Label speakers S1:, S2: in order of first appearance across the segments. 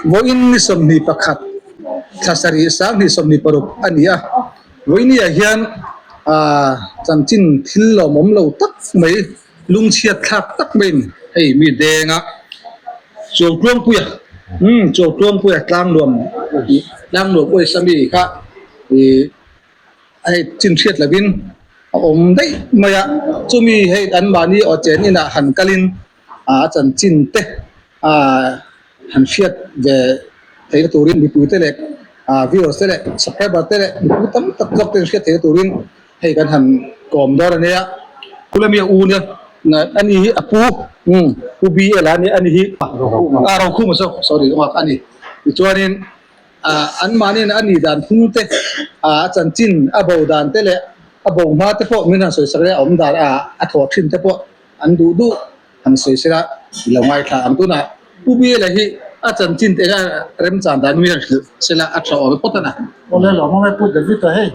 S1: Vawiin ni 21 thla sarih 2026 a ni a, vawiiniah hian aaa chanchin thil lawmawm lo tak mai lungchhiat thlak tak maiin hei mi denga Chawltluangpuia umm Chawltluangpuia tlangnuam tlangnuam uaisa mi kha ih hei chin hriat lovin a awm daih mai a, chumi hei anmahni aw chen inah han kalin a chanchin te han hriat ve theihna turin mipui te leh viewers te leh subscriber te leh mipui tam tak zawk ten hriat theihna turin hei kan han kawm dawn a nia. Kula mi a u nia ani hi a pu umm pu BL a nia ani hi a Rokhuma saw sorry a ni tichuanin ah anmahniin a nih dan phung te ah a chanchin a bo dan te leh a bo hma te pawh min han sawisak leh a awm dan ah a thawh thin te pawh an duh duh han sawi sela i lo ngaithla ang. Tunah Pu Biala hi a chanchin te kha remchan dan min han hrilh sela a tha awm phawt a na.
S2: Awle lo hmang e Pu David-a hei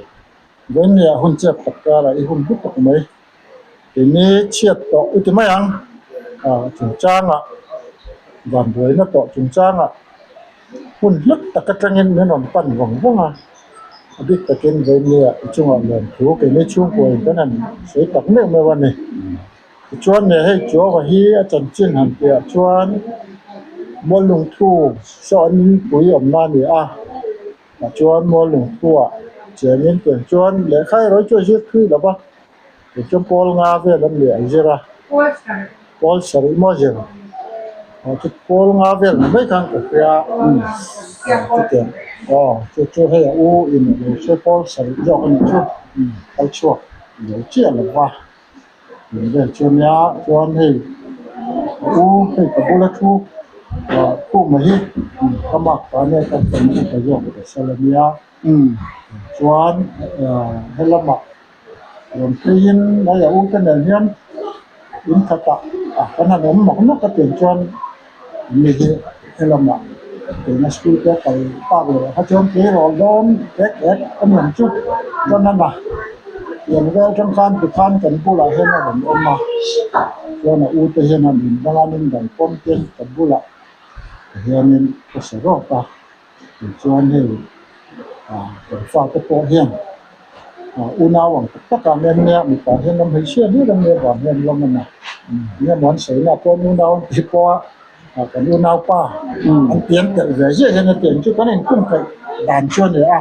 S2: Vawinia hun chep tak karah i hun hlu tak mai keini chhiat tawh i ti mai ang chungchangah vanbuaina tawh chungchangah Hun hlut tak atangin min rawn pan vang vang a, a bik takin Vawinia i chungah lawmthu keini chhungkuain kan han sawi tak meuh meuh a ni. Tichuan nih hei Chuauva hi a chanchin han tihah chuan Muallungthu saw an inpui awmna a ni a, tah chuan Muallungthu-ah chengin tiang chuan lehkha erawh hi chu a zir thui lo va. Tichuan pawl nga vel an ni an zir a, pawl sarih maw zir aw chu pawl nga vel ni mai khan ka hria chutiang aw chu chu hei a u in a lo hre pawl sarih zawk a nih chu kal chhuak lo chiah lo va tih vel chu ania chuan hei a u hei ka bula thu ah khuma hi ka mark ta ania ka upa zawk pasal ania chuan helamah. Rawn pheiin hei a ute nen hian in khatah kan han awm nawk nawk a tiang chuan mi hi helamah keina school te kal tak leh kha chuan tleirawl dawn ek ek a ni ang chu chuan a na tiang vel atang khan tikhan kan bulah hian a rawn awm a chuan a ute hian an in dang a an indai pawm te ka bulah hianin ka sa rawk a. Tichuan hei kan fate pawh hian unau ang tak tak ah nen nia mipa hian ram hmeichhia hlir an nia vang hian ram a na eng emaw an sawi na pawh unau an tih pawh a kan unaupa an pian telh ve ziah hian a tiang chu kan inkungkaih dan chu a ni a,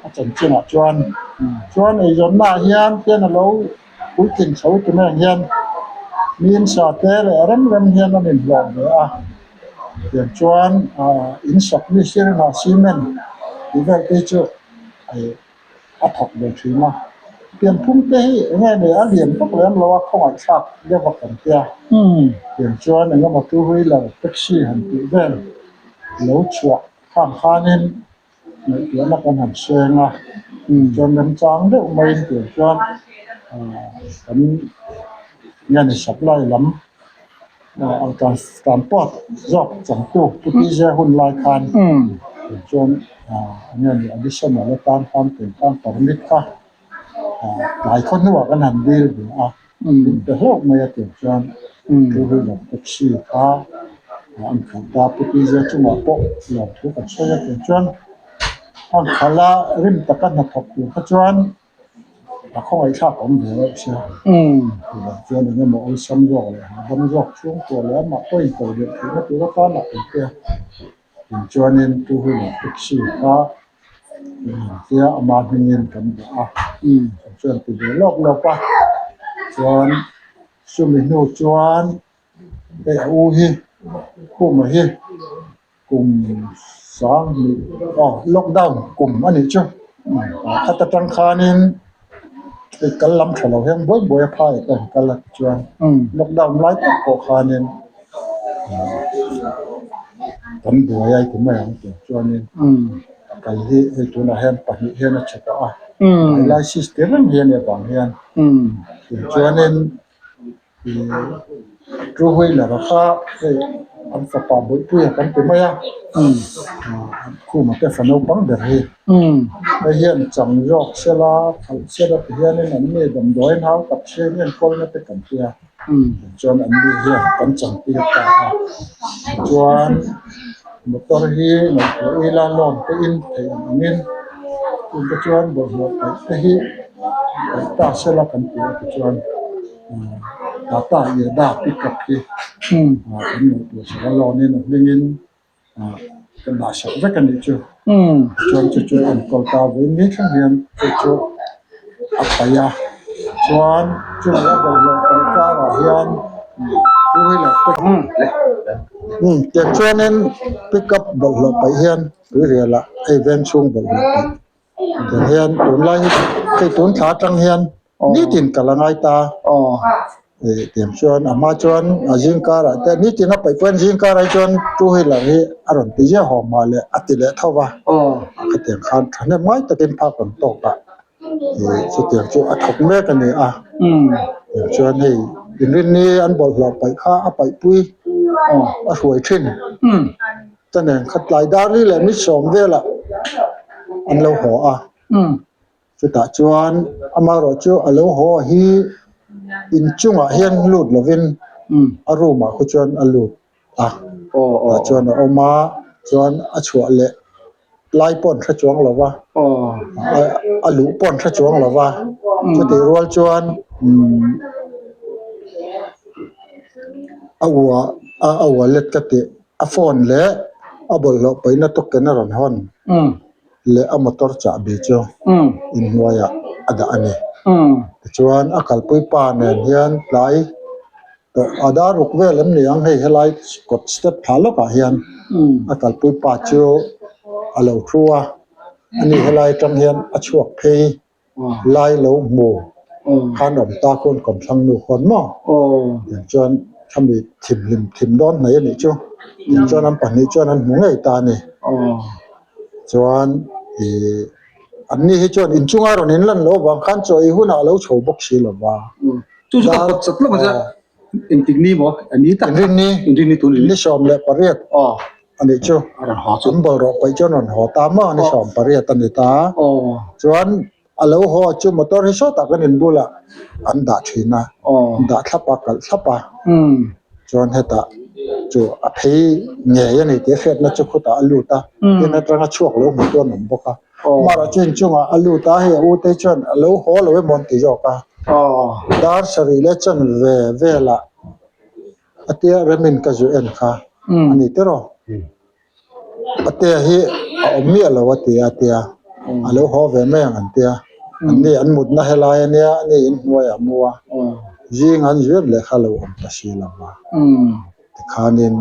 S2: a chanchin ah chuan chuan eizawnna ah hian tian a lo puitling chho ti mai ang hian mi insa te leh rem rem hian an inhlawh ve a. Tiang chuan in sak ni sirna cement tih vel te chu a thawk ve thin a, pianphung te hi eng nge ni a lian vak lem lo a khawngaih thlak deuh a kan tia, tiang chuan eng emaw two wheeler taxi han tih vel lo chhuah khang khanin ngaihtuahna kan han seng a, chuan remchang deuh maiin tiang chuan kan nge ni supply lam. Transport zawk changtu Pu TJ hun lai khan chuan enge ni additional atan khan tun khan permit kha tlai khaw hnuah kan han dil ve a, min pe hlauh mai a tih chuan two wheeler taxi kha an khalh ta Pu TJ chungah pawh lawmthu kan sawi a tih chuan a khalh a rim taka hnathawk tur kha chuan. A khawngaihthlak awm ve reuh sia. Chuvang chuan eng emaw awlsam zawk leh hahdam zawk chhungkua leh amah pawh into leh theihna tur atan a awm te a. Tin chuanin two wheeler taxi kha kan han tia ama hmingin kan dah a. Kan chuan ti ve lawp lawp a. Chuan chumi hnu chuan hei a u hi Khuma hi. Kum 2000 aw lockdown kum a nih chu khat atang khanin hei kal lam tha lo hian buai buai a phai ah te an kal a tichuan lockdown lai tak pawh khanin kan buai a ti mai ang tih chuanin kal hi hei tunah hian pahnih hian a chhe tawh a dialysis ti reng hi a nih avang hian tichuanin. Two wheeler a kha hei an fapa bawihpui a kan ti mai a khuma te fa naupang ber hi hei hian chang zawk sela khalh sela ti hianin an mi damdawiin hau tak siam enkawlna te kan tia chuan an mi hian kan chang tir ta a tichuan. Motor hi ngaihtuah ila loan te in theih ang angin chungte chuan bawlhhlawh paih te hi paih ta sela kan ti a tichuan Tata Yeda pickup hi kan ngaihtuah sak a loan in a hmingin kan dah sak vek a nih chu chuan chu chu a enkawl ta vawiin ni thleng hian chu chu a paih a chuan chumi a bawlhhlawh paih karah hian two wheeler te umm tiang chuanin pickup bawlhhlawh paih hian tuirial ah hei veng chhung bawlhhlawh paih tiang hian tunlai hi hei tun thla atang hian nitin kal a ngai ta ih tiang chuan a hma chuan a zing karah te nitin a paih pawhin zing karah hi chuan two wheeler hi a rawn ti ziah haw hma leh a ti leh tho va khatiang khan thahnem ngai takin phak an tawk a. Ih chutiang chu a thawk mek a ni a tiang chuan hei inrinni an bawlhhlawh paih kha a paihpui a hruai thin te nen kha tlai dar li leh misawm velah an lo haw a chutah chuan amaherawh chu a lo haw hi inchungah hian lut lovin a room ah khu chuan a lut a tah chuan a awm a chuan a chhuah leh lai pawh an hre chuang lo va a luh pawh an hre chuang lo va chutih rual chuan umm a ua a wallet ka tih a phone leh a bawlhhlawh paihna token a rawn hawn leh a motor chahbi chu inhnuaiah a dah a ni tichuan a kalpui pa nen hian tlai. A dar ruk vel em ni ang hei helai kawt step thla lawkah hian a kalpui pa chu a lo thu a ani helai atang hian a chhuak phei lai lo hmu khan awm ta khawn kawmthlang nu khawn maw tiang chuan khami thim hlim thim dawn hnai a nih chu tiang chuan an pahnih chuan an hmu ngei ta a ni chuan ihh an ni hi chuan inchunga rawn inlan loh avang khan chaw ei hunah a lo chho bawk si lo va.
S1: Chu chu ka kawt chat lawk a engtik ni maw a ni tak
S2: Inrinni
S1: inrinni tun
S2: ni 18 a nih chu
S1: a rawn haw chu
S2: an bawlhrawh paih chuan rawn haw ta maw ni 18 a ni ta chuan a lo haw chu motor hi sawtah kan in bulah an dah thin a dah thlap a kalh thlap a chuan hetah chu a phei ngei a ni tih a hriatna chu khutah a lut a tin atanga chhuak lo hmu chu an awm bawk a. Amaherawh chu inchungah a lut a, hei a ute chuan a lo haw lo emaw an ti zawk a. Dar sarih leh chanve velah a tia remin ka zu en kha a ni tiraw. Patea hi a awm miah lo a ti a tia, a lo haw ve mai ang an tia. Anni an mutna helai a nia, ani inhnuaiah a mu a, zing an zuian leh kha a lo awm ta si lo va. Tikhanin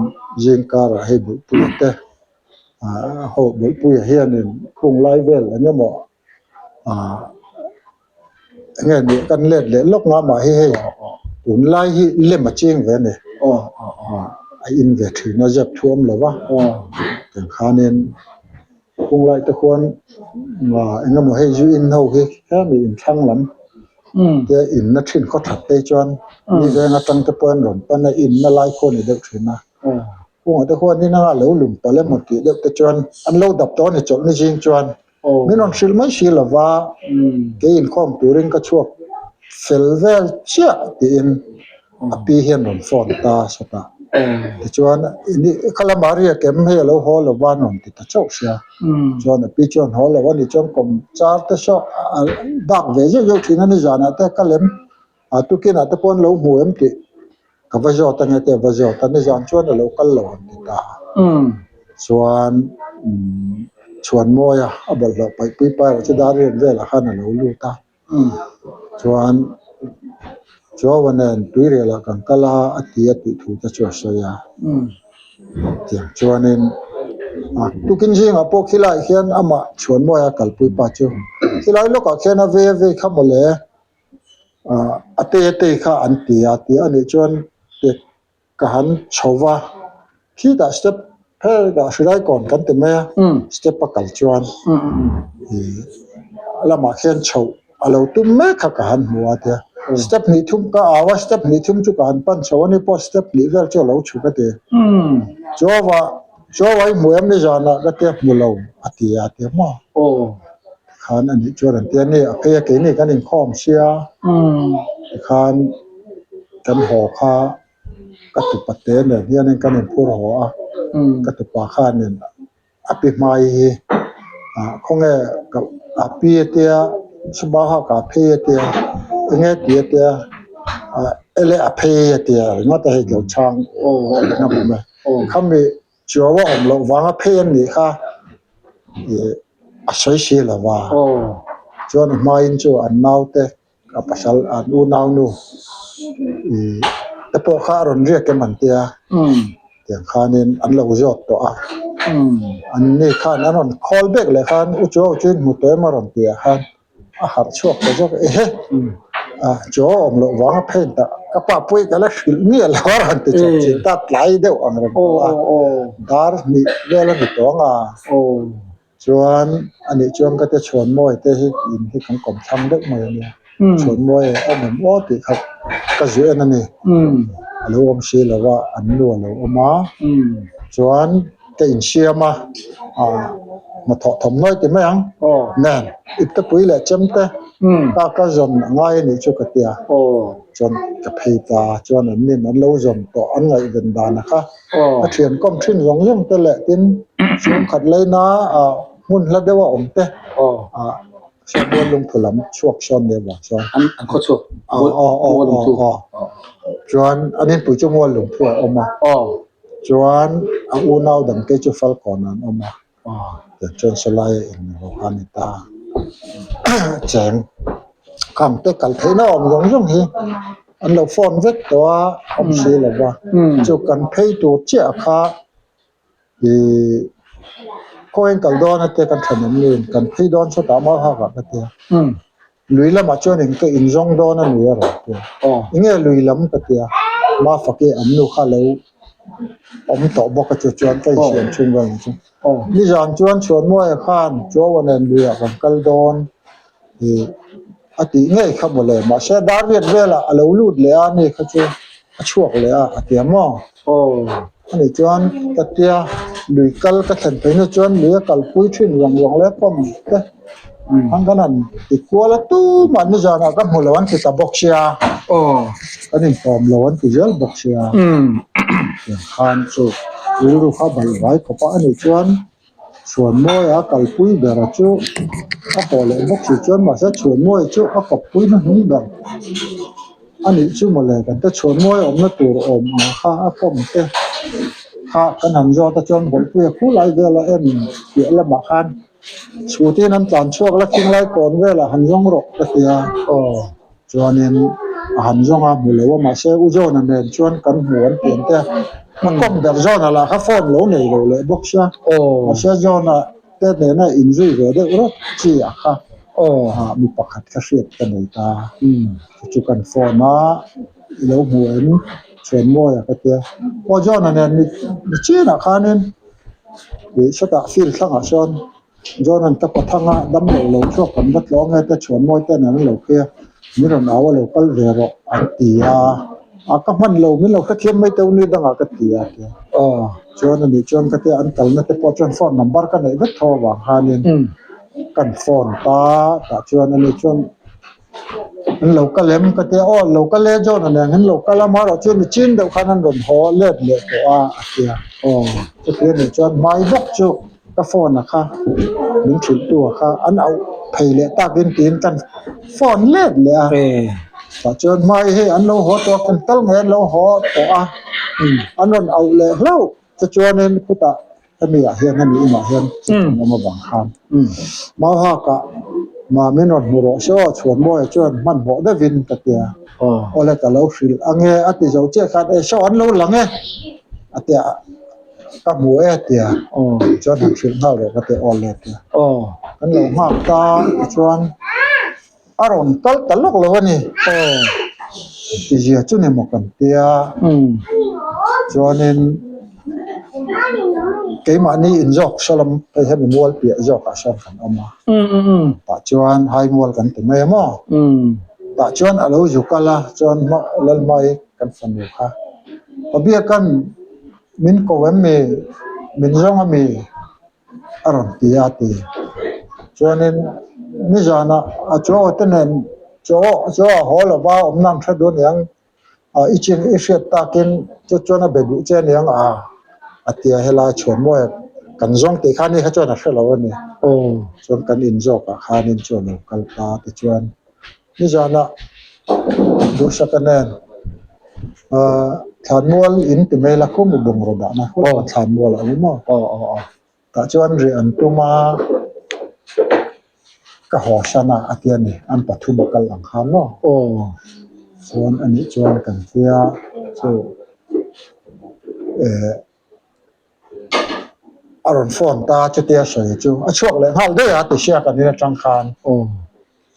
S2: zing karah hei Buhpuia te ah ho Bawihpuia hianin khung lai vel eng emaw ah eng nge nih kan let leh lawk nga mah hi hei tunlai hi lem a ching ve a ni ah a in ve thin a zep thuam lo va tiang khanin khung lai te khuan ah eng emaw hei zu in ho hi hemi inthlang lam te in na thin khaw that te chuan mi veng atang te pawh an rawn pan a in na lai khaw a ni deuh thin a. Kungah te khuan in anga lo lum palh emaw tih deuh te chuan an lo dap tawh a ni chawlhni zing chuan min rawn hrilh mai si lova kei inkhawm turin ka chhuak fel vel chiah tiin a pi hian rawn phone ta sawtah tichuan kha lamah riak em hei a lo haw lova an rawn ti ta chauh sia chuan a pi chuan haw lo a ni chuan kawm char te saw a dak ve zeuh zeuh thin a ni zanah te ka lem a tukinah te pawh an lo hmu em tih Ka va zawt ange te a va zawt a, nizan chuan a lo kal lo ang ti ta. Chuan Chhuanmawia a bawlhhlawh paihpui pa erawh chu Darian velah khan a lo lut a. Chuan Chuaua nen tuirialah kan kal a, a ti a tih thu te chu a sawi a. Tiang chuanin tukin zingah pawh khilaiah hian amah Chhuanmawia kalpui pa chu khilai lawkah khian a vei a vei kha mawle. Ah a te a te kha an ti a tih a nih chuan tek ka han chho va khitah step pherah hrilai kawn kan ti mai a step a kal chuan ih a lamah khian chhoh a lo tum mek kha ka han hmu a tia step hnih thum ka au a step hnih thum chu ka han pan chho a ni pawh step hnih vel chu a lo chhuk a ti chuava chuava i hmu em ni zanah ka tia hmu lo a ti a tia maw. Khan a nih chuan an ti a ni, a phei a keini kan inkhawm sia tikhan kan haw kha. Ka tupa te nen hianin kan inphur haw a, ka tupa khanin a pi hmai hi ah khawnge ka a pi a tia Subaha ka phei a tia enge ti a tia ah ele a phei a tia ringawt a hei lo chhang awm e. Khami Chuau a awm loh vanga phei an nih kha ih a sawi si lo va, chuan a hmain chu an naute a pasal an unau nu ih te pawh kha a rawn riak em an tia, tiang khanin an lo zawt tawh a, an ni khan an rawn khawl bek leh khan u Chuau chu in hmu tawh em a rawn tih ah khan. A harh chhuak ta zawk ehe a chaw awm loh vanga phen ta ka pa pawh ka la hrilh miah lo a rawn ti chawp chin ta tlai deuh ang reng tawh a dar hnih vel a ni tawh ang a chuan anih chuan ka te chhuan mawi te hi in hi kan kawm thlang deuh mai a nia chhuan mawi a awm em aw tih kha ka zu en a ni a lo awm si lo a an nu a lo awm a chuan. Ka insiam a, hnathawh thawmhnaw ti mai ang nen iptepui leh chemte ka ka zawn a ngai a nih chu ka ti a, chuan ka phei ta chuan an nin an lo zawn tawh an ngaihven dan a kha a thian kawm thin zawng zawng te leh tin chhungkhat leina hmun hla deuh a awm te Sabual lungthu lam chhuak sawn leh vang chuan
S1: an khaw chhuak mual lungthu
S2: chuan an inpui chu mual lungthu a awm a chuan a unau dangte chu Falkawn an awm a tichuan sawlai a in rawh a ni ta cheng khang te kal theihna awm zawng zawng hi an lo phone vek tawh a awm si lo va chu kan phei tur chiah kha. Ih khawiin kal dawn a tia kan thenawm nuin kan phei dawn chawtah mau hak ah ka tia lui lamah chuan in ka inzawng dawn a ni a rawn tia enge lui lam ka tia Mafaki an nu kha lo awm tawh bawk a chu chuan ka insiam chhung vel ang chu nizan chuan Chhuanmuaia khan Chuaua nen luiah kan kal dawn ih a tih ngei kha mawle mahse dar riat velah a lo lut leh a ni kha chu a chhuak leh a a tia maw. Ani chuan ka tia lui kal ka thlen phei na chuan lui a kalpui thin vang vang leh pump te ang kan han ti kual a tumah nizanah ka hmu lo an ti ta bawk sia kan intawm lo an ti zel bawk sia tiang khan chu rilru kha balh vai khawp a ani chuan Chhuanmawia kalpui bera chu a haw leh bawk si chuan mahse Chhuanmawia chu a kawppui hnuhnung ber a nih chu mawle kan te Chhuanmawia awmna tur awm ang kha a pawm te kha kan han zawt a chuan Bawihpuia khu lai vela en piah lamah khan chhutin an tlan chhuak la khing lai kawn velah han zawng rawh ka ti a. Chuanin a han zawng a hmu lo a, mahse U John-a nen chuan kan hmu an ti ang te a, a kawm ber John-a lah kha phone lo nei lo leh bawk sia, mahse John-a te nena inzui ve deuh rawt chi a kha mi pakhat kha hriat ka nei ta, chu chu kan phone a i lo hmu em Chhuanmawia ka tia, aw John-a nen mi chinah khanin ih sawtah field thlangah sawn John-a'n ka pathanga damlo lo chhuak kan va tlawng e te chhuanmawi ten an lo phei a, min rawn au a lo kal ve rawh an ti a, a ka hman lo min lo hrethiam mai teuh ni dangah ka ti a tia. Chuan anih chuan ka tia an kalna te pawh chuan phone number ka neih vek tho avang khanin kan phone ta tah chuan anih chuan An lo kal em? Ka ti a, aw lo kal e John-a nen an lo kal a, amaherawh chu nichin deuh khan an rawn haw let leh tawh a a ti a, aw chuti a nih chuan hmai bawk chu ka phone-a kha min hrilh tu a kha an auh phei leh takin tiin kan phone let leh a, tah chuan hmai hei an lo haw tawh a, kan kal ngei an lo haw tawh a, an rawn auh leh hlauh. Tichuanin khutah hemi ah hian hemi inah hian chhun awm avang khan Mauhakah mah min rawn hmu rawh se aw Chhuanmawia chuan hmanhmawh deuhin ka ti a, awle ka lo hrilh ange a ti zo chiah khan e saw an lo lang e a ti a, ka hmu e a ti a, chuan han hrilh nghal rawh ka ti a, awle a ti a, kan lo nghak ta tichuan. A rawn kal ta lawk lo a ni. Aw, tizia chu ni maw kan tia. Chuanin keimahni in zawk saw lam hei hemi mual piah zawkah sawn kan awm a. Tah chuan hai mual kan ti mai a maw? Tah chuan a lo zu kal a, chuan Lalhmai kan fanu kha. Pabiakan min ko em mi? Min zawng a mi? A rawn ti a ti. Chuanin nizanah a chaw te nen chaw chaw a haw lova awmna an hre duh aniang. I chin i hriat takin chu chuan a be duh che aniang a a ti a, helai chhuanmawia kan zawng tih kha ni kha chuan a hre lo a ni. Chuan kan in zawkah khanin chu a lo kal ta tichuan nizanah Duhsaka nen Thlanmual in ti mai la khum i bungraw dahna Thlanmual a awm maw? Tah chuan rih an tum a, ka haw san a a ti a ni, an pathum a kal ang khan maw?
S1: Aw.
S2: Chuan a nih chuan kan tia chu eh a rawn phone ta chutia sawi chu a chhuak leh nghal daih a ti hria kan in atang khan.
S1: Aw.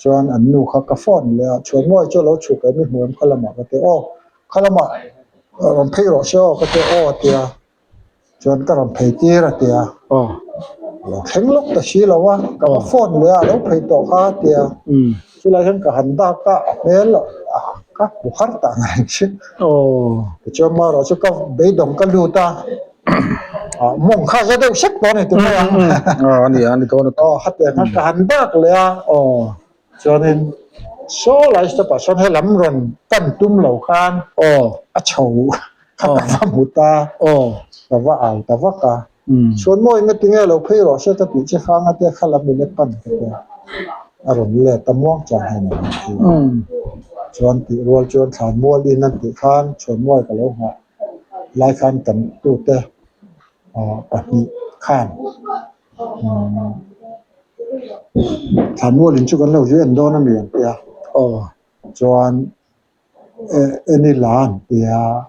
S2: Chuan an nu kha ka phone leh a, chhuanmawi chu a lo chhuk em i hmu em kha lamah ka ti aw, kha lamah rawn phei rawh se aw ka ti aw a tia. Chuan ka rawn phei tir a tia.
S1: Aw.
S2: Lo thleng lawk ta si lo a, ka va phone leh a, a lo phei tawh kha a tia. Chulai hian ka han dak a, a hmel a ka hmu har ta ang reng si.
S1: Aw.
S2: Tichuan marawh chu ka beidawng ka lut a, ah mawng kha za deuh sek tawh a ni ti mai ang.
S1: Aw a ni a, a ni dawn a.
S2: Aw hetiang khan ka han dak leh a.
S1: Aw.
S2: Chuanin saw lai step ah sawn helam rawn pan tum lo khan
S1: Aw.
S2: a chho kha ka va hmu ta.
S1: Aw.
S2: Ka va au ta vak a. Chuan maw enga tinge lo phei rawh se ka tih che kha anga tia kha lam in e pan ka tia. A rawn let a muang chuan hian a rawn phei a. Chuan tih rual chuan thlan mual in an tih khan chhuanmuai ka lo nghah lai khan kan tute pahnih khan Thlan mualin chu kan lo zui en dawn a mi an ti a.
S1: Aw.
S2: Chuan en ila an ti a,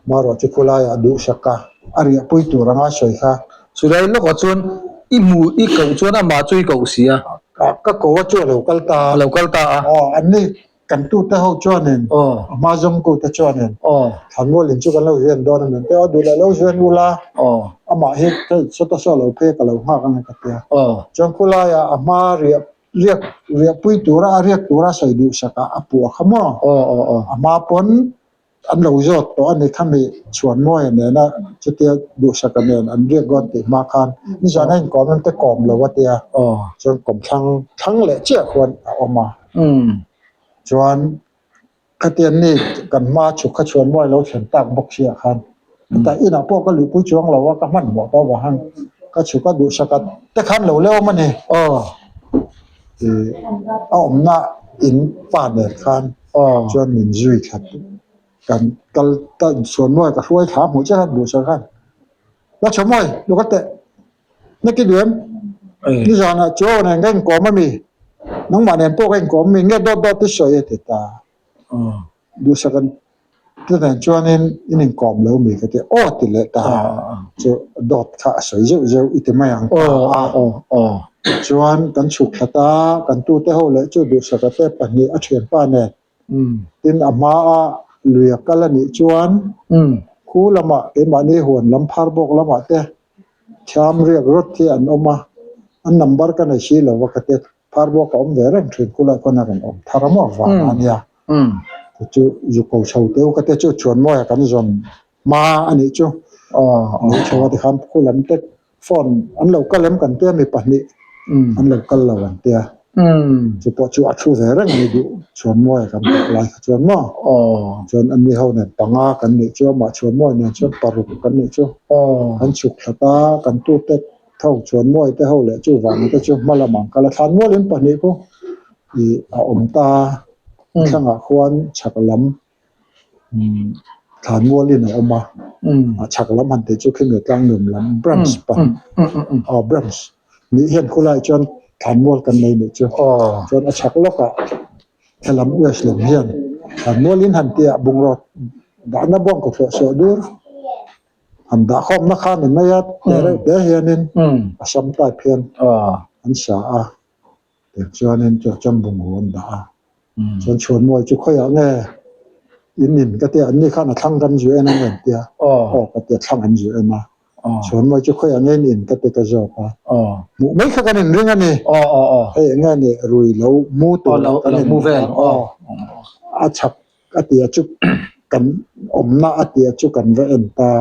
S2: marawh chu khulaiah duhsak a, a riahpui tur anga sawi kha.
S1: Chulai lawkah chuan i hmu i koh chuan amah chu i koh si a.
S2: Ka ko a chu a lo kal ta
S1: a. A lo kal ta a.
S2: Aw, anni Kan tute ho chuanin, a hma zawngtute chuanin Thlanmualin chu kan lo zuen dawn a ni. Te aw duh leh lo zuen ula, amah hi hei sawta saw lo phei ka lo nghak ang e ka tia. Chuan khulaiah a hma riah riak riahpui tura a riak tura sawi duhsak ah a puah kha maw? A hma pawn an lo zawt tawh a ni khami Chhuanmawia nena chutia duhsaka nen an riak dawn tih hma khan nizan a inkawm em te kawm lo a tia chuan kawm thlang thlang leh chiah khuan a awm a chuan khatiang ni kan hma chhuk kha Chhuanmawia lo thlen tak bawk sia khan hetah inah pawh ka luhpui chuang lo a ka hmanhmawh tawh avang ka chhuk a duhsaka te khan lo leuh awm a ni ih a awmna in pa nen khan chuan min zui thla kan kal ta chhuanmawi ka hruai thla hmuh chiah khan duhsak khan la chhuanmawi lu ka teh na ki duh em nizanah chu aw nen ka inkawm a mi nangmah nen pawh ka inkawm a mi nge dawt dawt i sawi a ti ta duhsak an te nen chuanin in inkawm lo mi ka ti aw ti leh ta chu dawt kha a sawi zeuh zeuh i ti mai ang ta a chuan kan chhuk thla ta kan tute ho leh chu duhsaka te pahnih a thianpa nen Tin, a hmaa lui a kal a nih chuan khu lamah keimahni huan lam phar bawk lamah te thiam riak rawt hi an awm a, an number ka nei si lo va ka ti a, phar bawk a awm ve reng thin khulai khawn a rawn awm thar a maw vang a nia. Chu chu zu ko chho teu ka ti a, chu chhuanmawia kan zawn hma a nih chu. Lo chho a tikhan khu lam te Phone an lo kal em kan tia mi pahnih an lo kal lo an tia. Chu pawh chu a thu ve reng a ni duh Chhuanmawia kan tawh lai kha chuan maw. Chuan an ni ho nen panga kan nih chu amah Chhuanmawia nen chuan paruk kan nih chu. Kan chhuk thla ta kan tute tho Chhuanmawia te ho leh chu vang te chu hma lamah an kal a thlanmualin pahnih khu ih a awm ta a thlangah khuan chhak lam Thlanmualin a awm a, a chhak lam han tih chu khimi tlangnum lam branch pahnih aw branch nih hian khulaiah chuan thlanmual kan nei nih chu chuan a chhak lawkah helam west lam hian thlanmualin han tih ah bungraw dahna bawng ka thluah suah dur han dah khawmna kha ni mai a teh reuh te hianin a sam type hian an sa a. Tichuanin chu chuan bungraw an dah a, chuan chhuanmawi chu khawiah nge in in ka tia, anni khan a thlang kan zu en ang em tia, aw ka tia thlang an zu en a, chhuanmawi chu khawiah nge in in ka ti ta zawk a, hmuh mai kha kan inring a ni, hei eng nge ni rui lo mu tur kan in aw a chhak a tia chu kan awmna a tia chu kan va en ta,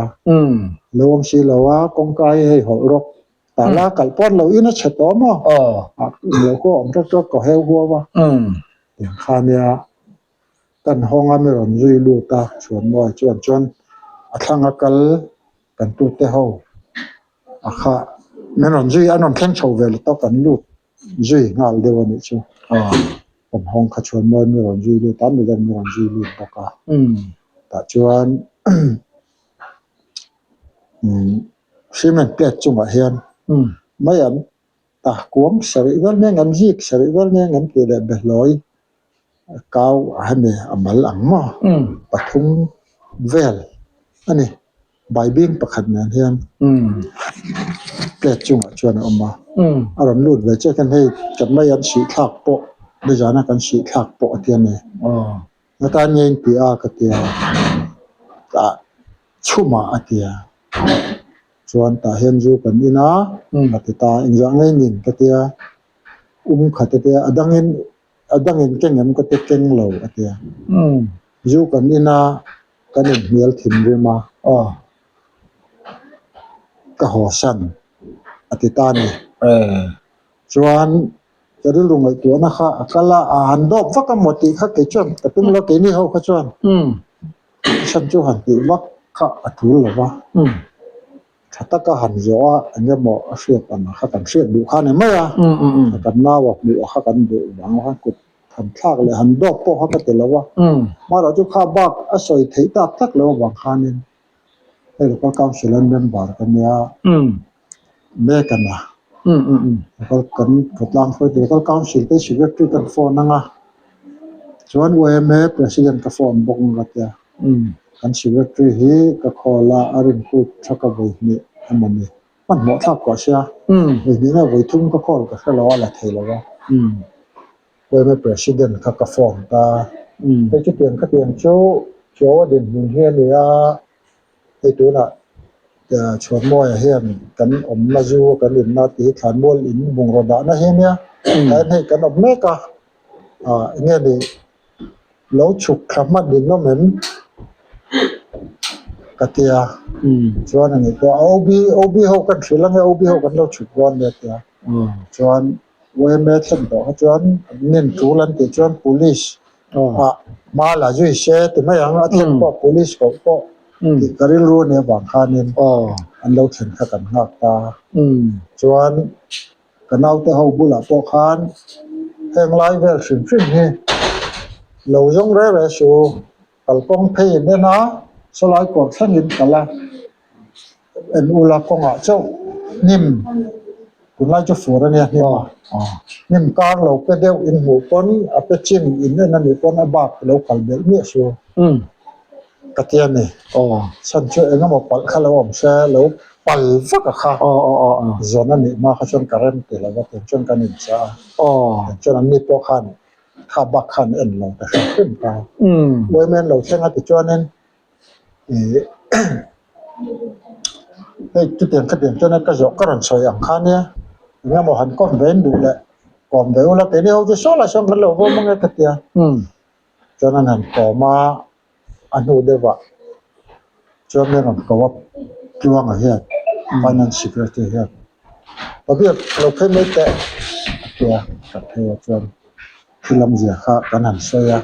S2: lo awm si lo a kawngka hi hei hawlh rawk. Tah la kalh pawt lo in a chhe tawh maw? Aw. Lo khaw awm tawk tawk ka heu huau a. Tiang kha nia. Kan hawng a mi rawn zui lut a, Chhuanmawia chuan chuan a thlang a kal kan tute ho a kha min rawn zui an rawn thleng chho ve leh tawk kan lut zui nghal deuh a nih chu. Kan hawng kha Chhuanmawia mi rawn zui lut a, midang mi rawn zui lut bawk a. Tah chuan cement plate chungah hian mai an ta kuang sarih vel nen an zik sarih vel nen an tih leh behlawi kau a hemi a mal ang maw pathum vel a ni baibing pakhat nen hian plate chungah chuan a awm a a rawn lut ve chiah khian hei kan mai an sih thlak pawh nizana kan sih thlak pawh a ti a ni Ngatan nge in ti a ka ti a tah chhumah a ti a chuan tah hian zu kan in a a ti ta engzah nge in in ka ti a um khat a ti a a dangin a dangin keng em ka ti keng lo a ti a zu kan in a kan inhnial thinrim a ka haw san a ti ta a ni chuan. Ka rilru ngaihtuahna kha a kal a, a han dawp vak a maw tih kha kei chuan ka tum lo, keini ho kha chuan chhan chu han tih vak kha a tul lo va, tha taka han zawh a eng emaw a hriat ang kha kan hriat duh kha a ni mai a, kan nau a hmuh kha kan duh vang khan kut han thlak leh han dawp pawh kha ka ti lo a, amaherawhchu chu kha bak a sawi theih tak tak lo avang khanin hei local council an member ka nia. Mek a na. Local kan khawtlang hruaitu local council te secretary kan phone ang a, chuan yma president ka phone bawk ang ka tia. Kan secretary hi ka call a, a rin kut tha ka vawi hnih emaw ni. Hmanhmawh thlak pawh a sia, vawi hnih nge vawi thum ka call ka hre lo a, la thei lo a. Yma president kha ka phone ta. Hei chutiang khatiang chu Chuaua dinhmun hi a ni a. Hei tunah Chhuanmawia hian kan awmna zu kan inna tih hi Thlanmual in bungraw dahna hi ania tlaiin hei kan awm mek a ah enge ni lo chhuk thla hman in awm em ka tia chuan a nih pawh a OB OB ho kan hrilh ange OB ho kan lo chhuk dawn nia tia chuan yma thlen tawh kha chuan nin tul an tih chuan police ah hma la zui se ti mai ang a thlen pawh police koh pawh tih ka rilru a nih avang khanin an lo thlen kha kan nghak ta chuan ka naute ho bulah pawh khan heng lai vel hrim hrim hi lo zawng reng reng su kalkawng phei in en a sawlai kawr thlengin kal a. En ula kawngah chauh hnim tunlai chu fur a nia hnim a hnim kar lo pe deuh in hmuh pawn a pe chin in en a nih pawn a bak lo kal belh miah su ka ti a ni chhan chu eng emaw palh kha lo awm se lo pal vak a kha zawn a nih hma kha chuan ka rem ti lo va tiang chuan kan inchah a tiang chuan an ni pawh khan kha bak khan en lo ta hrim hrim ta uaimen lo thleng a ti chuanin. Ih hei chutiang khatiang chuan ka zawh ka rawn sawi ang kha nia eng emaw han kawm ve in duh leh kawm ve ula keini ho chu saw lah sawn kan lo vawm ang e ka tia chuan an han kawm a a hnu deuh ah chuan min rawn ko a Tluanga hian finance secretary hian Pabiak lo phei mai teh a tia ka phei ah chuan. Thil awmzia kha kan han sawi a,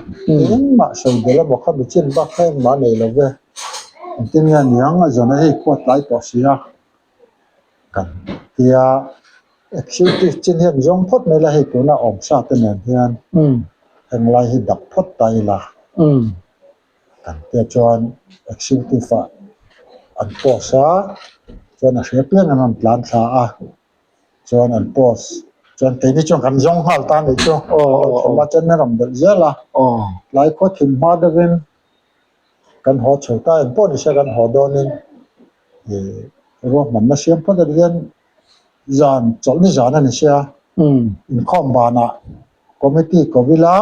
S2: engmah sawi belh emaw kha mi chin bak kha engmah a nei lo ve. Engtin nge a niang a zawn a hei khuat tlai tawh si a kan tia executive chin hian zawng phawt mai la hei tuna awm sa te nen hian henglai hi dap phawt ta ila kan tia chuan executive ah an post a chuan a hria piang an rawn tlan thla a. Chuan an post chuan keini chuan kan zawng nghal ta anih chu thawmhnaw chuan min rawn belh zel a tlai khua thim hma deuhin kan haw chho ta eng pawh ni se kan haw dawnin ih ruahmanna siam phawt a hian zan chawlhni zan a ni sia inkhawm banah committee ko ila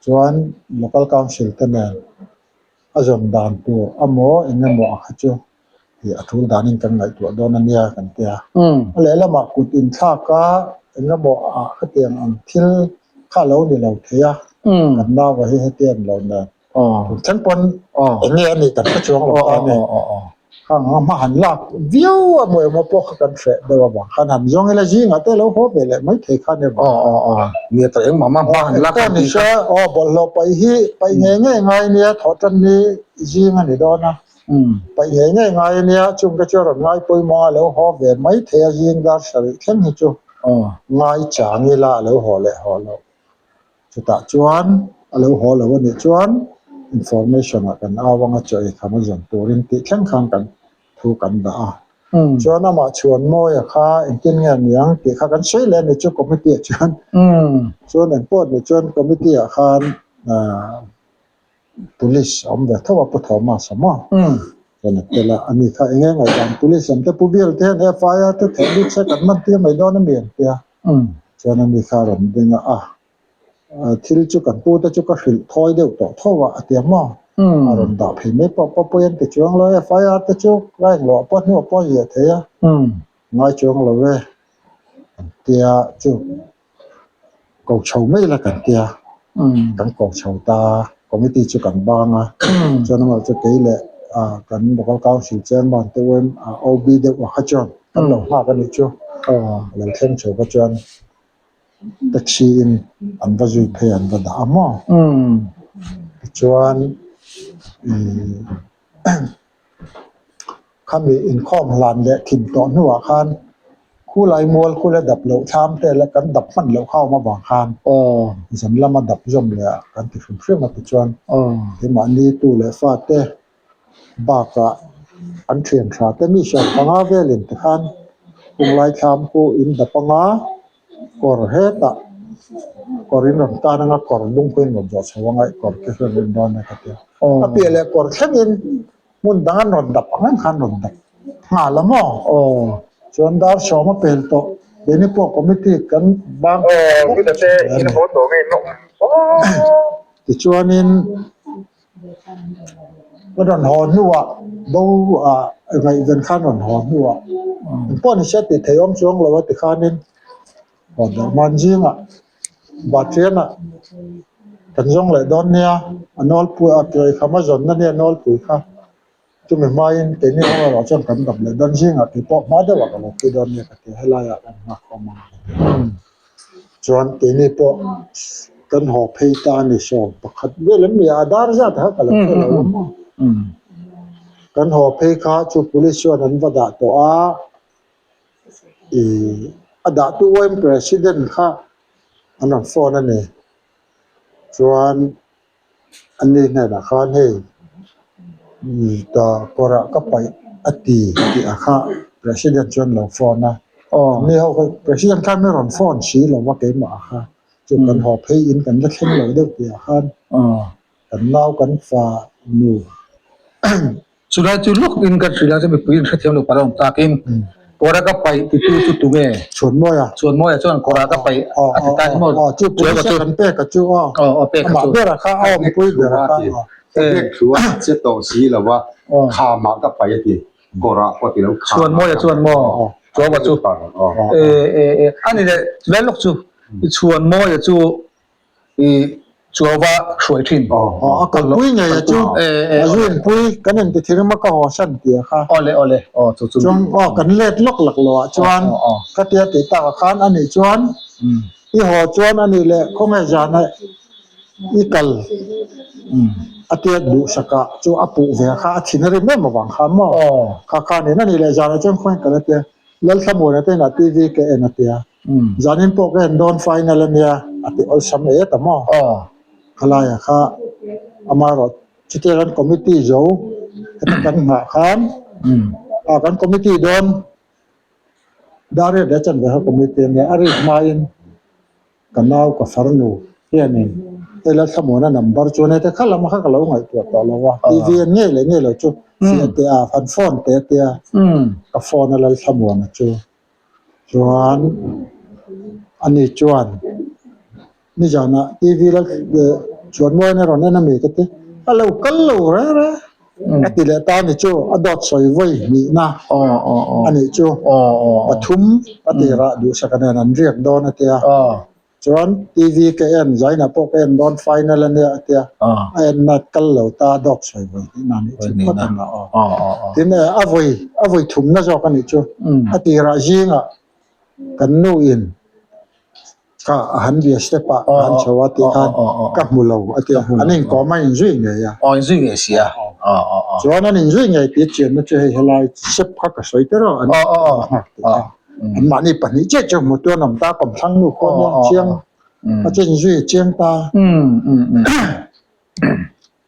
S2: chuan local council te nen a zawn dan tur amaw eng emaw a kha chu tih a tul danin kan ngaihtuah dawn a nia kan ti a. A lehlamah kut inthlak a engemaw ah khatiang ang thil kha a lo ni lo thei a, kan naua hi heti a ni lo nen. Tun thleng pawn eng nge a nih kan hre chuang lo ta a ni. Khang anga hma han lak viau a maw emaw pawh kha kan hreh deuh avang khan han zawng ila zingah te lo haw ve leh mai thei kha nia
S1: Aw aw aw nia ta engmah mah hma han lak
S2: Engpawh ni se aw bawlhhlawh paih hi paih ngei ngei ngai nia thawh tan ni zing a ni dawn a paih ngei ngei ngai ania chung te chu a rawn ngai pawimawh a lo haw ve mai thei a zing dar sarih thleng hi chu ngai chang ila a lo haw leh haw loh. Chutah chuan a lo haw lo a nih chuan information ah kan au anga chaw ei kham a zawn turin tih thleng khan kan thu kan dah a. Chuan amah chhuan mawia kha engtin nge a niang tih kha kan sawi leh a ni chu committee ah chuan. Chuan engpawh nih chuan committee ah khan Police a awm ve tho a Pu Thomas a maw? Chuan a tel a, ani kha eng eng ngaihdan Police an te Pu Bill te hian FIR te theih lut se kan man tir mai dawn a mi an tia. Chuan ani kha a rawn ding a, a thil chu kan pu te chu ka hrilh thawi deuh tawh tho a a tia maw? A rawn dah phei mai pawh pawh pawi an ti chuang lo, FIR te chu ka englo ah pawh hnuah pawh a ziah thei a, ngai chuang lo e an tia chu. Ko chho mai la kan tia, kan ko chho ta, committee chu kan bang a, chuan amah chu kei leh kan local council chairman te uain OB deuh a kha chuan kan lo nghak a nih chu, a lo thleng chho kha chuan taxi in an va zui phei an va dah a maw, tichuan ih Khami inkhawm hlan leh thim tawh hnuah khan khulai mual khula dap loh thlam te la kan dap hman loh kha awm avang khan zan lama dap zawm leh ah kan ti hrim hrim a tichuan keimahni tu leh fa te bakah an thian tha te mi hriat panga velin tikhan khunglai thlam khu in dap anga kawr hetah kawr in rawn tan anga kawr lung pawhin rawn zawh chho anga kawr te hi rawn dawn a ka ti a a piah leh kawr thlengin. Hmun dang an rawn dap ang em khan rawn dap nghal a maw? Aw. Chuan dar sawm a pel tawh. Keini pawh committee kan bang Tichuanin ka rawn haw hnuah bo ah ngaihven khan rawn haw hnuah engpawh ni se tih theih awm chuang lo a tikhanin haw darh man zingah Pathianah kan zawng leh dawn nia, a nawlpui a tuai kham a zawnna nia nawlpui kha chumi hmain keini ho erawh chuan kan dam leh dawn zingah tih pawh hma deuhah ka lo pui dawn nia ka ti a, helaiah kan nghak khawm ang ka ti a. Chuan keini pawh kan haw phei ta a ni sawm pakhat vel em ni a, a dar zat kha ka lo hre lo a maw. Kan haw phei kha chu police chuan an va dah tawh a. Ih a dahtu uaim president kha an rawn phone a ni. Chuan ani hnenah khan hei kawrah ka paih a ti tih ah kha president chuan lo phone a. Ani ho kha president khan min rawn phone si lo va keimah ah kha chu kan haw phei in kan la thleng lo deuh tih ah khan kan nau kan fa nu.
S1: Chulai chu lawk in kan hrilh a, chu mipui in hrethiam lo pal a awm takin kawra ka paih titu chu tunge?
S2: Chhuanmawia.
S1: Chhuanmawia chuan kawra ka paih a ti ta ni maw?
S2: Aw, chu police a kan pek a chu aw.
S1: Aw, aw pek a chu.
S2: Amah ber a kha a awmpui ber a kha aw.
S3: Ka pek thu a che tawh si lo va, khamah ka paih a ti, kawrah pawh ti lo khamah.
S1: Chhuanmawia chuan maw? Chuaua chu. E, e, e, ani leh chulai lawk chu Chhuanmawia chu I chuauva hruai thin.
S2: Aw, a kalpui ngei a chu. A zuinpui kan inti thirim a ka haw san tih a kha.
S1: Awle awle, aw chu chu.
S2: Chuan aw kan let lawk lak lo ah chuan ka tia tih tak ah khan anih chuan i haw chuan anih leh khawnge zan ah i kal a tia duhsak ah chu a puh ve kha a thin a rim em avang khan maw kha khan in anih leh zan ah chuan khawnge kal a tia Lalthlamuana te inah TV ka en a tia. Zanin pawh ka en dawn final a nia a ti awlsam et a maw? Khalaia kha amaherawh chutia kan committee zo heta kan nghah khan a kan committee dawn Dariat leh Chanve kha committee a nia a rik hmain Ka nau ka farnu hianin hei Lalthlamuana number chuan hete kha lam kha ka lo ngaihtuah tawh lo a, TV an ngei leh ngei lo chu fiah teh a, han phone teh a tia, ka phone a Lalthlamuana chu chuan ani chuan nizanah TV Lal Chuanmuaina rawn en a mi ka ti, a lo kal lo reng reng. A ti leh ta a ni chu, a dawt sawi vawi hnihna a nih chu, pathum a tirah duhsaka nen an riak dawn a tia. Chuan TV ka en, zainah pawh ka en dawn final a nia a tia, a enna kal lo ta dawt sawi vawi hnihna a nih chu phawt ang a aw. Tin a vawi a vawi thumna zawk a nih chu a tirah zingah kan nu in kha a han bia step ah a han chho a tih khan ka hmu lo a tia, an inkawm a inzui ngei a.
S1: Aw inzui ngei si a.
S2: Chuan an inzui ngei tih chianna chu hei helai step kha ka sawi tel a an nghak tih kha. An mahni pahnih chiah chu hmu tu an awm ta, kawmthlang nu pawh nia chiang a chen zui a chiang ta.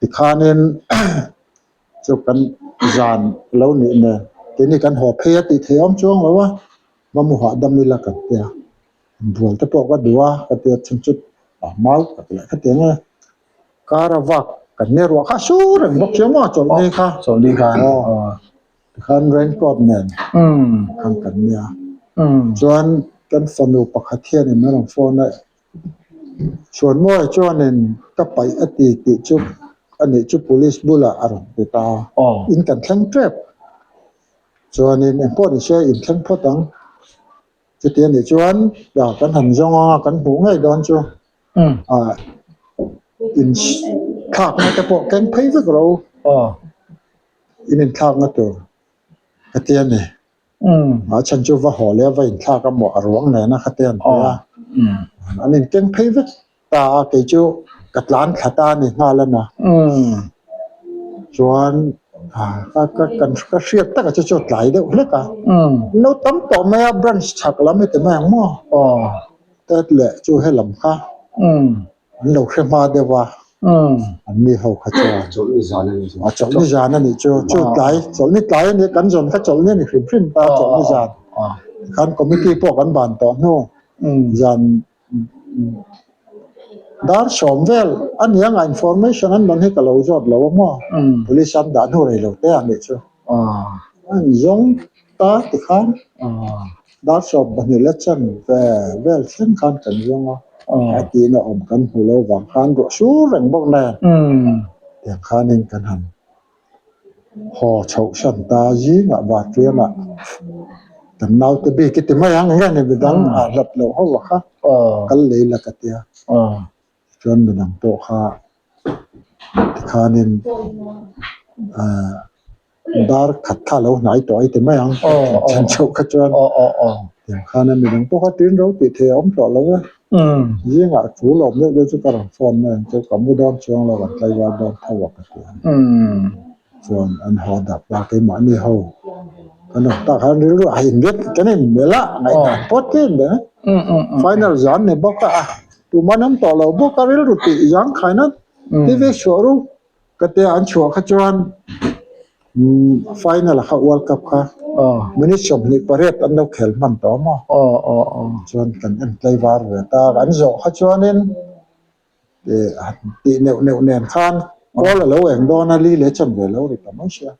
S2: Tikhanin chu kan zan lo nih nen keini kan haw phei a tih theih awm chuang lo a, va mu hahdam ila kan tia bual te pawh ka duh a ka tia chhan chu a mau ka ti leh khatiang e. Kar a vak kan nia ruah kha sur reng bawk chiang maw chawlhni kha.
S1: Chawlhni kha.
S2: Tikhan raincoat nen khan kan nia. Chuan kan fanu pakhat hianin a rawn phone a, Chhuanmuai chuanin ka paih a ti tih chu a nih chu police bulah a rawn ti ta. In kan thleng tep. Chuanin engpawh ni se in thleng phawt ang. Chuti a nih chuan kan han zawng anga kan hmuh ngei dawn chu. In thlakna te pawh keng phei vek ro. In inthlakna tur ka ti a ni. A chhan chu va haw leh a va inthlak a maw a ruang nena kha te an ti a. An inkeng phei vek ta a, kei chu ka tlan thla ta a ni nghal a na. Chuan ka ka kan ka hriat takah chu chu a tlai deuh hlek a. Lo tam tawh mai a branch chhak lam hi ti mai ang maw? Tet leh chu helam kha. An lo hre hma deuh a, an mi ho kha chuan.
S3: Chawlhni zan a nih chu.
S2: A chawlhni zan a nih chu. Chu tlai, chawlhni tlai a nih, kan zawn kha chawlhni a ni hrim hrim ta, chawlhni zan. Tikhan committee pawh kan ban tawh hnu, zan dar sawm vel a ni anga information an dawn hi ka lo zawt lo a maw, police an dah hnu rei lo te a nih chu. An zawng ta tikhan. Dar 12 la chan ve vel thleng khan kan zawng a, a tihna awm kan hmu lo vang khan ruah sur reng bawk nen tiang khanin kan han haw chhoh hran ta zingah Vartianah kan naute bik i ti mai ang enge ni midang ah hlat loh ho a kha kal lei la ka tia. Chuan midang pawh kha tikhanin ah dar khat kha a lo hnai tawh a i ti mai ang chhan chhoh kha chuan tiang khan a midang pawh kha tin ro tih theih a awm tawh lo e zingah thu lawm deuh deuh chu ka rawn phone mai ang chu ka mu dawn chuang lo an tlaivar dawn tho a ka ti a chuan an haw dap a keimahni ho kan awm tak khan rilru a inbiak kan inmelh a ngaihdan pawh te in ber final zan ni bawk a. Tuma an awm tawh lo bawk a rilru tih zang khaina TV chhuah ru ka tia an chhuah kha chuan final kha World Cup kha minute 28 an lo khel hman tawh a maw chuan kan en tlaivar ve ta an zawh kha chuanin tih neuh neuh nen khan kawl a lo eng dawn a li leh chan ve lo ri ta mai sia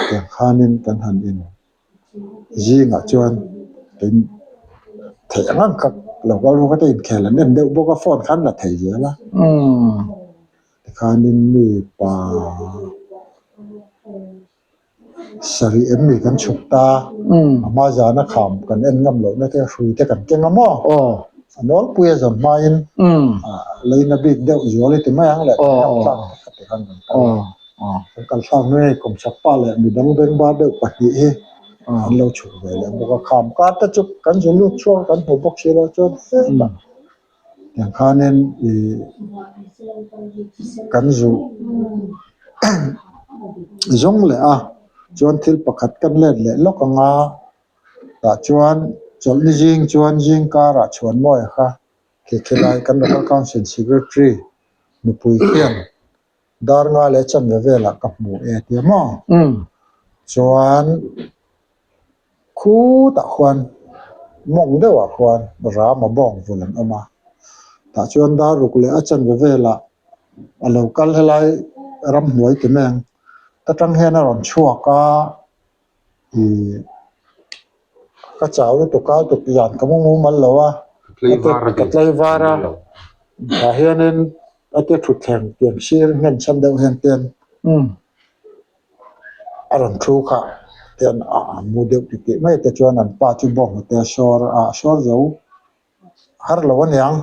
S2: tiang khanin kan han in. Zingah chuan in theih ang ang kha lo kal ru kha te inkhel an en deuh bawk a phone khan la thei zel a tikhanin mi pa sarih em ni kan chhuk ta a hma zana kham kan en ngam lohna te hrui te kan keng a maw a nawlpui a zawn hmain leina bik deuh zual i ti mai ang leh tlak kha tikhan kan kal a. Kan kal thlak hnu hei kawmchhak pa leh midang beng bar deuh pahnih hi an lo chhuk ve leh bawk a, kham kar te chu kan zu lut chhuak a kan hmu bawk si lo chuan hetah tiang khanin ih kan zu zawng leh a chuan thil pakhat kan let leh lawk ang a tah chuan chawlhni zing chuan zing karah chhuanmawia kha khilai kan local council secretary nupui khian. Dar nga leh chanve velah ka hmu e tia maw? Chuan khutah khuan mawng deuhah khuan Rama bawng vul an awm a, tah chuan dar ruk leh a chanve velah a lo kal helai ramhnuai ti mai ang, ta tang hian a rawn chhuak a. Ih ka chau lutuk a tuk zan ka mu mumal lo a ka tlaivar a tah hianin a te thutthleng pian sir nghen chhan deuh hian ten a rawn thu kha ten a mu deuh titih mai te chuan an pa chu bawnghnute a sawr a a sawr zo. har lo aniang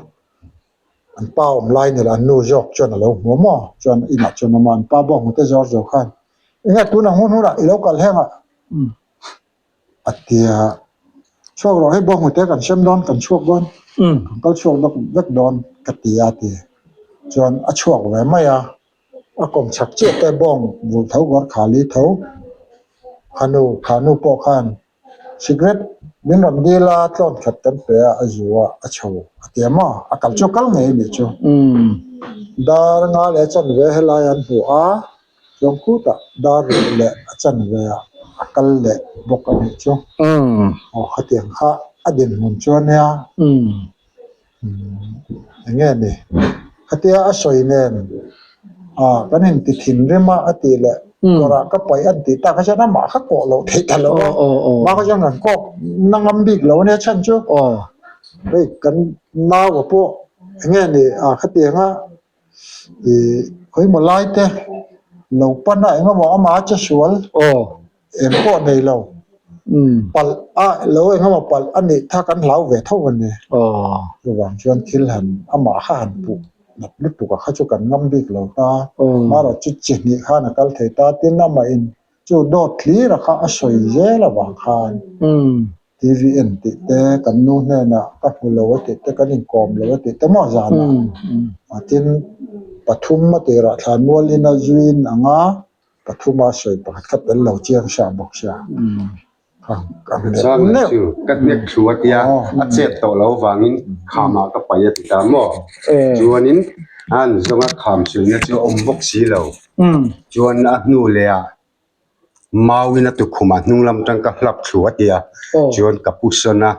S2: an pa awm lai ni lo an nu zawk chuan a lo hmu a maw chuan inah chuan awm a an pa bawk hmu te zawr zawk khan enge tunah hun hunah i lo kal heng a a ti a chhuak rawh hei bawk hmu te kan sem dawn kan chhuak dawn kan kal chhuak dawk vek dawn ka ti a ti chuan a chhuak ve mai a a kawm chak chiah te bawng vul tho kawr khali tho khanu khanu pawh khan Cigarette min rawn dil a, tlawn khat kan pe a, a zu a, a chho a ti a maw? A kal chu a kal ngei a nih chu. Dar nga leh a chanve helai an hmu a, chuan khutah dar ruh leh a chanve ah a kal leh bawk a nih chu. Aw khatiang kha a dinhmun chu a nia. Eng nge ni? Khatia a sawi nen ah kan inti thinrim a a tih leh kawrah ka paih an tih tak a chuan amah kha kawh loh theih ta lo a, mah kha chuan kan kawk na ngam bik lo a nia chhan chu hei kan nau a pawh eng nge ni ah khatiang a ih khawimaw lai te lo pan a eng emaw amah a che sual. Eng pawh nei lo. Palh a lo eng emaw palh a nih tha kan hlau ve tho a ni. Chuvang chuan thil han amah kha han puh nat lutuk a kha chu kan ngam bik lo ta. Marawh chu chi hnih khan a kal thei ta. Tin amah in chu dawt thlir a kha a sawi zel avang khan TV en tih te kan nu hnenah ka hmu lo a tih te kan inkawm lo a tih te maw zanah tin pathum a tirah thlanmual in a zuin ang a. Pathuma sawi pakhat kha tel lo chiang sia bawk sia.
S3: Chang leh chu ka hnek thu a tia a chet tawh lo vangin khamah ka paih a ti ta maw? Chuanin an zawnga kham suihna chu a awm bawk si lo. Chuan a hnu leh ah mauin a tukhumah hnung lam tang ka hlap thu a tia chuan ka pu sawn a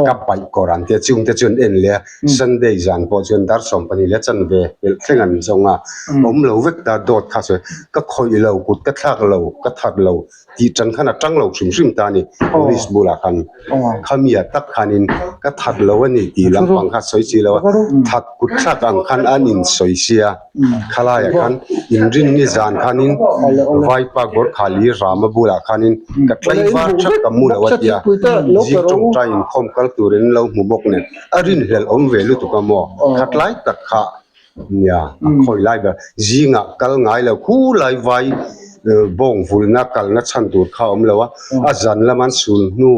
S3: ka paih kawr ang tia chungte chuan en leh a Sunday zan pawh chuan dar 12 leh chanve pelh thleng an zawng a awm lo vek ta dawt kha sawi ka khawih lo kut ka thlak lo ka that lo tih tan khan a tang lo hrim hrim ta a ni police bulah khan khami ah tak khanin ka that lo a ni tih lampang kha sawi chi lo a that kut thlak ang khan an in sawi sia. Khalaiah khan inrinni zan khanin Vaipa Gorkhali Rama bulah khanin ka tlaivar thap ka mu lo a tia, zing tawngtai inkhawm kal turin lo hmu bawk nen a rinhlelh awm ve lutuk a maw? Khatlai tak kha nia a khawi lai ber zingah kal ngai lo khulai vai bawng vulna kalna chhan tur kha a awm lo a, a zan lama an sul hnu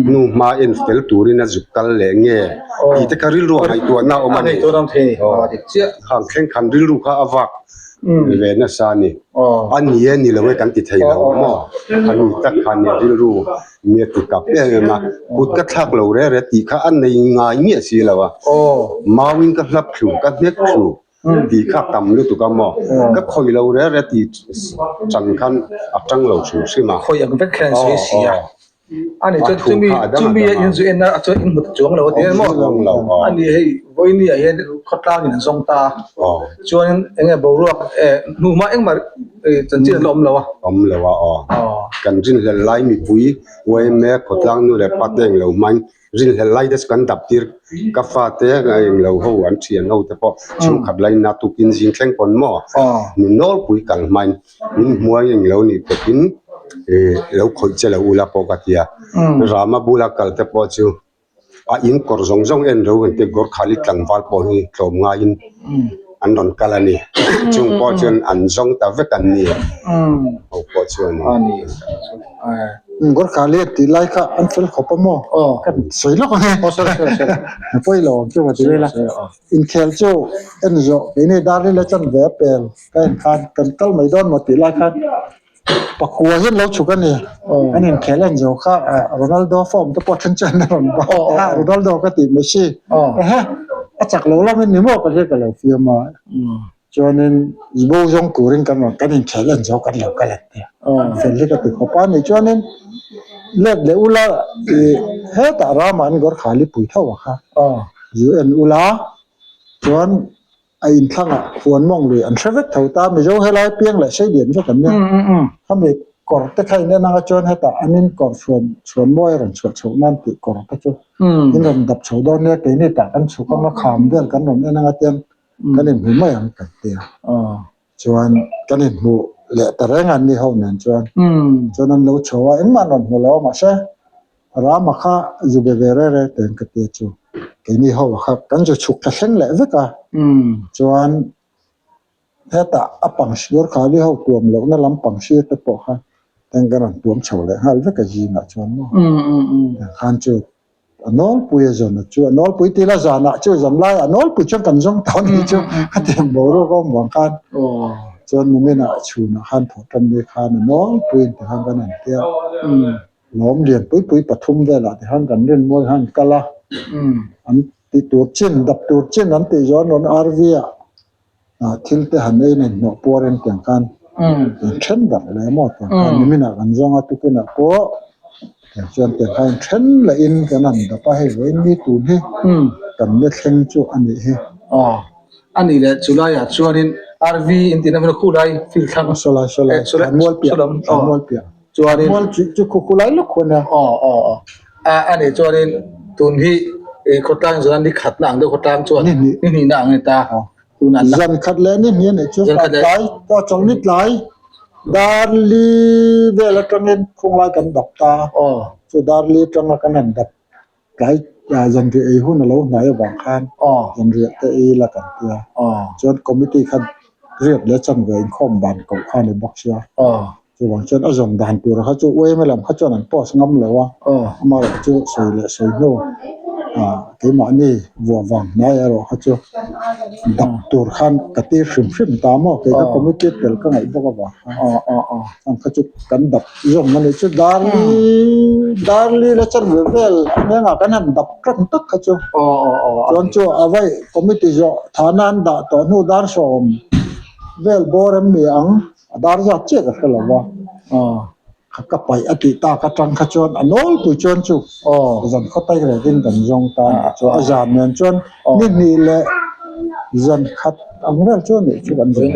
S3: hnu hma en fel turin a zuk kal leh nge tih te kha rilru a ngaihtuahna a awm a ni. Khang thleng khan rilru kha a vak ve nasa a ni. A ni e ni lo e kan ti thei lo maw? A ni tak khan nia rilru mi a ti kap em em a, kut ka thlak lo re re tih kha a nei ngai miah si lo a, mauin ka hlap thlu, ka hnek thlu tih kha a tam lutuk a maw? Ka khawih lo re re tih chan khan a tang lo hrim hrim a.
S1: Khawih ang vek hian sawi si a. Ani chuan chumi chumi a inzu en a chuan in hmu ta chuang lo a ti em maw? Ani hei vawiini ah hian khawtlang in an zawng ta a chuan eng nge boruak eh hnuhma engmah chanchin an la awm lo a.
S3: Awm lo a aw. Kan rinhlelh lai mipui yma khawtlang nu leh pa te englo hmain rinhlelh lai te chu kan dap tir ka fate englo ho an thian ho te pawh chhungkhat laina tukin zing thleng pawn maw mi nawlpui kal hmain Min hmuai englo nih pawhin ih lo khawih che lo ula pawh ka ti a, Rama bula kal te pawh chu a in kawr zawng zawng en ro ang te Gorkhali tlangval pawh hi tlawm ngaiin an rawn kal a ni. Chung pawh chuan an zawng ta vek an ni ho pawh chuan.
S2: Gorkhali a tih lai kha an fel khawp a maw? Ka sawi lawk ang e. Pawi lo ang chu ka ti vel a. Inkhel chu en zawh keini Darlila chanve a pel. Ka en khan kan kal mai dawn maw tih lai khan pakua hian lo chhuk a ni. An inkhel en zo kha Ronaldo form te pawh then chuan a rawn va a, Ronaldo ka tih Messi ehe a chak lo lamin ni maw ka hria ka lo fiam a. Chuanin bo zawng turin kan rawn kan inkhel en zo kan lo kal ang tia. Fel hi ka ti khawp a ni. Chuanin let leh ula ih hetah ramah an Gorkhali pui tho a kha zu en ula chuan A inthlangah huan mawng lui an hre vek tho ta, Mizo helai piang leh sei lian vek an nia. Khami kawr te kha in en anga chuan hetah an in kawr chhuan chhuan mawi a rawn chhuah chhoh nan tih kawr te chu in rawn dap chho dawn nia, keini tah kan chhuk anga kham vel kan rawn en anga tiang kan inhmu mai ang kan ti a. Chuan kan inhmu leh ta reng a ni ho nen chuan chuan an lo chho a, engmah an rawn hmu lo a mahse Rama kha zu be ve re re teng ka tia chu. Keini ho kha kan zu chhuk thla thleng leh vek a, chuan hetah a pang sir khali ho tuam lohna lam pang sir te pawh kha eng kan rawn tuam chho leh nghal vek a zingah chuan maw khan chu a nawlpui a zawn a chu a nawlpui tih la zanah chu zan laiah a nawlpui chuan kan zawng tawh a nih chu a tiang boruak a awm vang khan chuan niminah chhunah khan thawh tan ni khan a nawlpuiin tikhan kan han tia. Lawm lian pui pui pathum velah te khan kan rin mual khan kal a, an ti tur chin dap tur chin an tih zawh an rawn RV ah ah thil te han ei nen hnawh puar in tiang khan an then darh leh maw tiang khan nimin ah kan zawng a tukin ah pawh tiang chuan tiang khan in then leh in kan han dap a hei vawiin ni tun hi kan ni thleng chu a nih hi.
S1: A nih leh chu laiah chuanin RV in tihna hmun a khu lai field thlang
S2: Sawlai sawlai thlanmual piah thlanmual piah.
S1: Chuanin
S2: Mual chu chu khu khu lai lawk khuan a.
S1: Aw aw aw. A a nih chuanin tun hi ih khawtlang zawn ni khatna ang deuh khawtlang chuan
S2: Ni hnih.
S1: ni hnihna ang a ni ta.
S2: Aw.
S1: Tun an la.
S2: Zan khat leh ni hnih a nih chu
S1: Zan khat leh.
S2: tlai aw chawlhni tlai Darli vel atangin khunglai kan dap ta.
S1: Aw.
S2: Chu Darli atanga kan han dap Tlai zanriah ei hun a lo hnai avang khan zanriah te ei la kan tia. Chuan committee kha riat leh chanve inkhawm dan koh kha a ni bawk sia. Chuvang chuan a zawm dan tur kha chu UMA lam kha chuan an post ngam lo a, amaherawh chu sawi leh sawi hnu keimahni vuah vang hnai erawh kha chu dap tur khan ka tir hrim hrim ta maw kei kha committee tel ka ngaih bawk avang khan ang kha chu kan dap Zawm a nih chu Darli Darli la chan ve vel hnengah kan han dap tan tak kha chu chuan chu a vaih committee zawh thana an dah tawh hnu dar sawm vel bawr em ni ang a dar zat chiah ka hre lo va kha ka paih a tih tak atang kha chuan a nawlpui chuan chu zan khaw tai rengin kan zawng ta a nih chu a zan nen chuan ni hnih leh zan khat ang vel chu a nih chu kan zawng.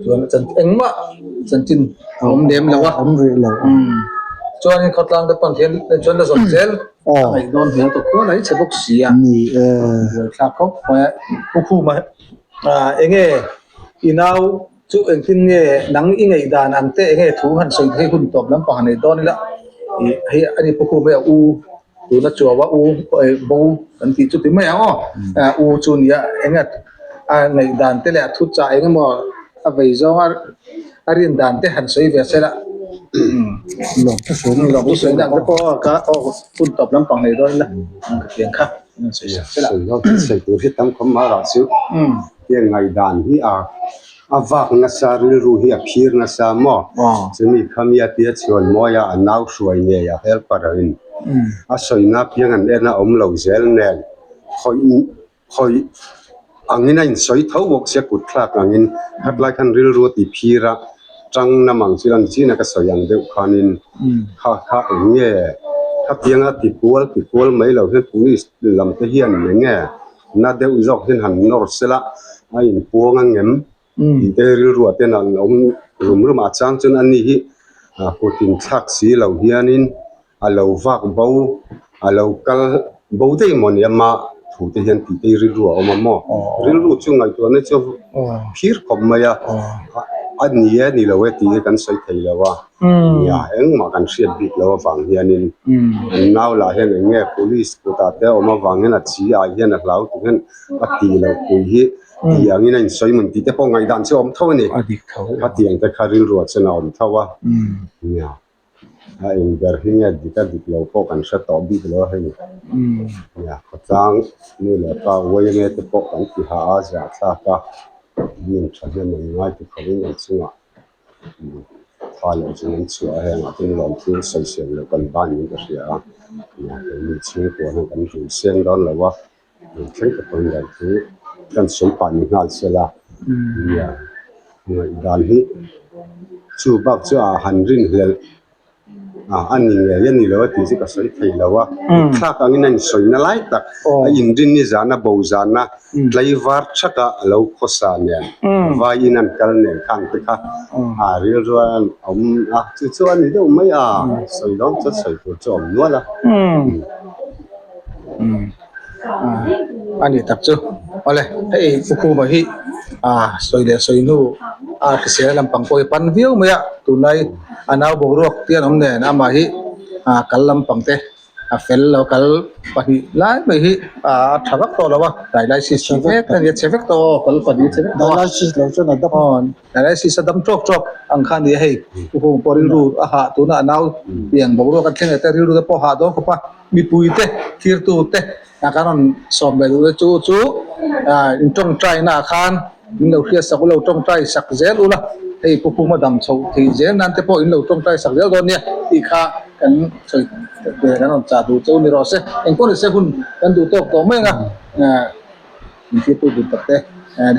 S1: Chuan chan engmah chanchin a awm lem lo a.
S2: Awm rih lo.
S1: Chuanin khawtlang te pawn hian chuan la zawm zel a ngaih dawn hmel tawh khuan a i chhe bawk si a.
S2: Ni e.
S1: Buaithlak khawp mai a. Pu Khuma eng nge i nau chu engtin nge nang i ngaih dan ang te eng nge thu han sawi hei hun tawp lampang han nei dawn ila ih hei a ni Pu Khuma hi a u tuna chuau a u bo kan tih chu ti mai ang aw u chu nia eng nge a ngaih dan te leh a thu chah eng emaw a vei zawng a a rin dan te han sawi ve se la lawm thu sawi dan te pawh ka aw hun tawp lampang nei dawn ila ka tiang kha an sawi sak se la.
S3: Sawi tur hi tam khawp mai rah chu heng ngaih dan hi a a vak nasa rilru hi a phir nasa maw chumi khami a tia chhuan mawi a a nau hruai ngei a helper in a sawina piang an en a awm lo zel nen khawih Khawih angin a insawi tho bawk sia kut thlak angin khatlai khan rilru a ti phir a, tang nam ang chu lan chin a ka sawi ang deuh khanin kha kha eng nge khatianga ti kual ti kual mai lo hian police lam te hian eng nge na deuh zawk hian han nawr sela a inpuang angem tih te rilruah ten an awm rum rum a, a chang chuan ani hi kut inthlak si lo hianin A lo vak bo, a lo kal bo daih maw ni ama thu te hian tih te hi rilru a awm a maw? Rilru chu ngaihtuahna chu phir khawp mai a, a ni e ni lo e tih hi kan sawi thei lo a, nia engmah kan hriat bik lo avang hianin an nau lah hian eng nge police kutah te a awm avang hian a chi ah hian a hlau tur hian a tih loh pui hi tih angin a insawi mun tih te pawh ngaihdan chu a awm tho a ni, khatiang te kha rilruah chuan a awm tho a, nia. A eng ber hi nge dik a dik lo pawh kan hre tawh bik lo a hei. Nia khawtlang nu leh pa YMA te pawh kan ti ha a zahthlak a, an in tha hnem an ngai ti khawpin kan chungah tha leh chung an chhuah a hengah chuan lawmthu sawisel loh kan ban in ka hria a, nia keini chhungkua hian kan rul seng dawn lo a. Thleng tak pawhin dan chu kan sawi pah ni nghal se la, nia ngaihdan hi chu bak chu a han rinhlelh a a ni ngei a ni lo a tih chu ka sawi thei lo a, thlak angin a insawina lai tak a inrin ni zana bo zana tlaivar thaka a lo khawsa nen vaiin an kal nen khan te kha a rilru a awm a chu chu a ni deuh mai a sawi dawn chuan sawi tur chu a awm nual a.
S1: A ni tak chu awle hei Pu Khuma hi ah sawi leh sawi hnu a hrisel lampang pawh hi pan viau mai a tunlai a nau boruak te an awm nen amah hi ah kal lampang te. A fel lo kal pahnih lai mai hi a tha vak tawh lo a, dialysis tih vek a ni a, chhe vek tawh aw kal pahnih chhe vek tawh a.
S2: Dialysis lo chuan a dam.
S1: Aw dialysis a dam tawk tawk ang kha a ni a hei, pu Hung pawh rilru a hah tuna a nau pian boruak a thleng leh te rilru te pawh a hah dawn khawp a, mipui te thirtu te a kan rawn sawm ve duh te chu chu in tawngtai naah khan in lo hriat sak ula lo tawngtai sak zel ula hei pu Puma dam chhoh thei zel nan te pawh in lo tawngtai sak zel dawn nia tih kha kan sawi ve kan rawn chah duh cheu ni rawh se engpawh ni se hun kan duh tawk tawh mai ang a in thirtu dun tak te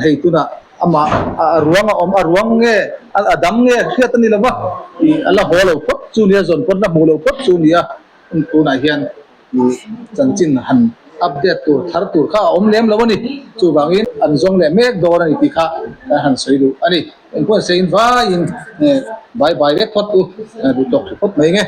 S1: hei tunah amah a ruang a awm a ruang nge a dam nge hriat a ni lo va ih a la haw lo phawt chu nia zawn pawn la hmuh lo phawt chu nia tunah hian. Chanchin han update tur thar tur kha a awm lem lo a ni. Chuvangin an zawng leh mek dawn a ni tih kha kan han sawi duh a ni. Engpawh an sawiin vaiin vai vai vek phawt u, duh tawk tha phawt mai nge.